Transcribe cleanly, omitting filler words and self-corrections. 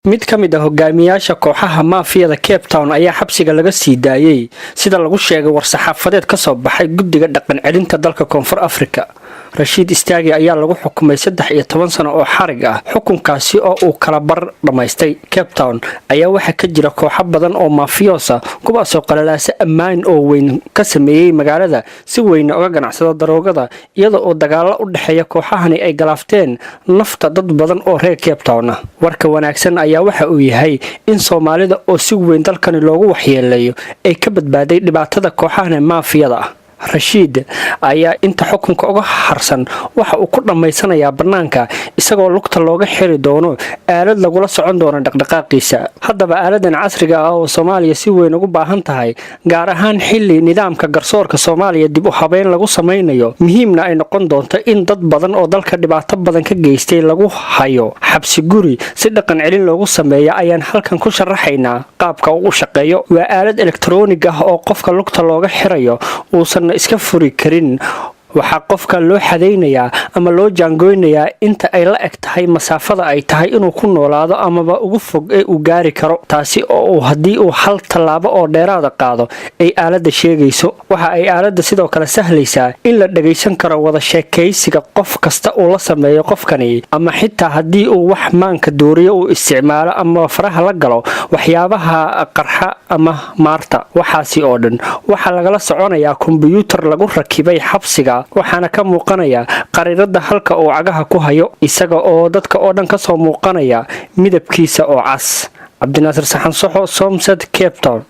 Mid ka mid ah hogaamiyaasha kooxaha maafiyada Cape Town ayaa xabsiga laga sii daayey, sida lagu sheegay war-saxaafadeed ka soo baxay Guddiga Dhaqan Celinta dalka Koonfur Afrika. Rashiid Istaagi ayaa lagu xukumay 13 sano oo xarig ah, xukunkaasi oo uu kala bar dhammaystay. Cape Town ayaa waxaa ka jira kooxo badan oo mafiyoosa, kuwaasoo qalalaase ammaan oo weyn ka sameeyey magaalada, si weyna uga ganacsada daroogada, iyada oo dagaalo u dhexeeya kooxahani ay galaafteen nafta dad badan oo reer Cape Town ah. Warka wanaagsan ayaa waxa uu yahay in Soomaalida oo si weyn dalkani loogu waxyeeleeyo ay ka badbaaday dhibaatada kooxahani maafiyada ah. Rashiid ayaa inta xukunka uga harsan waxa uu ku dhammaysanayaa bannaanka, isagoo lugta looga xiri doono aalad lagula socon doono dhaqdhaqaaqiisa. Haddaba, aaladan casriga ah oo Soomaaliya si weyn ugu baahan tahay, gaar ahaan xilli nidaamka garsoorka Soomaaliya dib u habeyn lagu samaynayo, muhiimna ay noqon doonto in dad badan oo dalka dhibaato badan ka geystay lagu hayo xabsi guri si dhaqan celin loogu sameeyo, ayaan halkan ku sharaxaynaa qaabka uu u shaqeeyo. Waa aalad elektaroonig ah oo qofka lugta looga xirayo, uusan iska furi karin. Waxaa qofka loo xadaynayaa ama loo jaangoynayaa inta ay la eg tahay masaafada ay tahay inuu ku noolaado amaba ugu fog ee uu gaari karo, taasi oo uu haddii uu hal tallaabo oo dheeraada qaado ay aaladda sheegayso. Waxa ay aaladda sidoo kale sahlaysaa in la dhagaysan karo wada sheekaysiga qof kasta uu la sameeyo qofkani, ama xitaa haddii uu wax maanka dooriyo uu isticmaalo ama faraha la galo waxyaabaha qarxa ama maarta. Waxaasi oo dhan waxaa lagala soconayaa kombiyuutar lagu rakibay xabsiga, waxaana ka muuqanaya qariirada halka uu cagaha ku hayo, isaga oo dadka oo dhan kasoo muuqanaya midabkiisa oo cas. Cabdinaasir Saxan Soxo, Somsad, Cape Town.